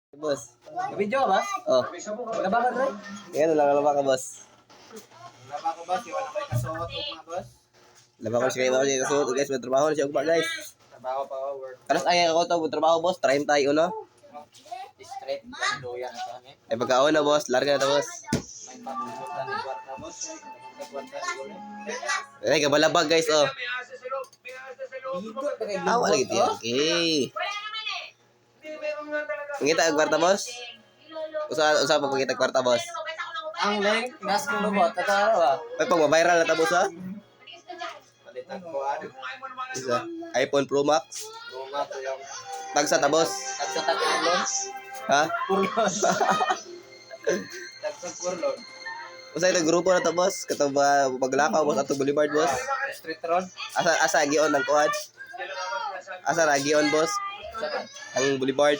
Boss. Video ba? Oh. Laba ka, Dre? Yan lang laba ka, boss. Laba ko, boss. Iwan na kayo kasuot og mga boss. Laba ko siya kayo kasuot guys, may trabaho na siya ugma, guys. Trabaho pa ako, work. Karos ay ako to trabaho, boss, 30 uno. Straight. Luya na to, ano eh. Ay pagkaon na, boss, larga na to, boss. May pagulot na ni kwarta, boss. May kwarta siguro. Ay kabalabag, guys, oh. Bigot pa kay Ah, wala gid. Okay. Ngita ang kwarta, boss. Usa usa pa pagkita kwarta, boss. Ang link, nas kong lubot. Totoo ba? Ay pag viral na ta, boss, ha. Palitan ko, ano. Isa iPhone Pro Max. Bunga to yung Tagsa ta, boss. tagsa tagpurlon. Ha? Purlon. Tagsa purlon. Usa ito grupo na to, boss. Katong ba paglakaw, boss, ato Boulevard, boss. Street road. Asa asa gion ang kuan? Asa ra gion, boss? Saan? Ang Boulevard.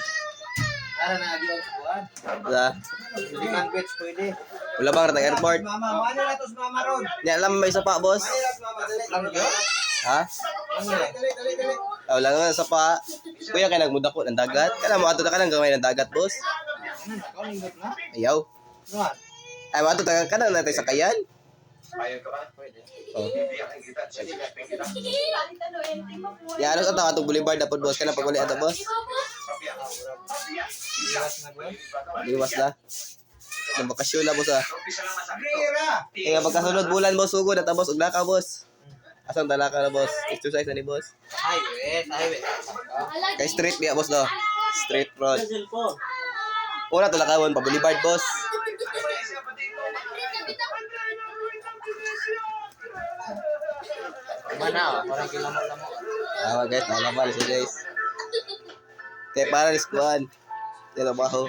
Ara na agion sa buwan. Sa Limang beach pwede. wala bang ratang airport? Mama, ano na to sa mama ron? Nya alam may isa pa, boss. Lang yun? Ha? Ano yun? Ah, wala nga sa pa. Kuya kay nagmudako ng dagat. Kana mo ato ta kanang gamay ng dagat, boss. Ano na? Ikaw nindot na? Ayaw. Ano? Ay mo ato ta kanang natay sakayan. Pwede. Oh. Ya ano sa ta atong Boulevard na pod, boss, kana paguli ato, boss. Iwas na ba? Liwas na. Nang bakasyon na, boss, ah. Kaya pagkasunod bulan, boss, sugod na ta, boss, ug lakaw, boss. Asan talaka na, boss? Exercise na ni boss. Sa highway, sa highway. Kay street niya, boss, no. Street road. Una to lakawon pa Boulevard, boss. Mana, oh, parang gilamok-lamok. Ah, guys, nalaban siya, guys. Kay para ni squad. Trabaho.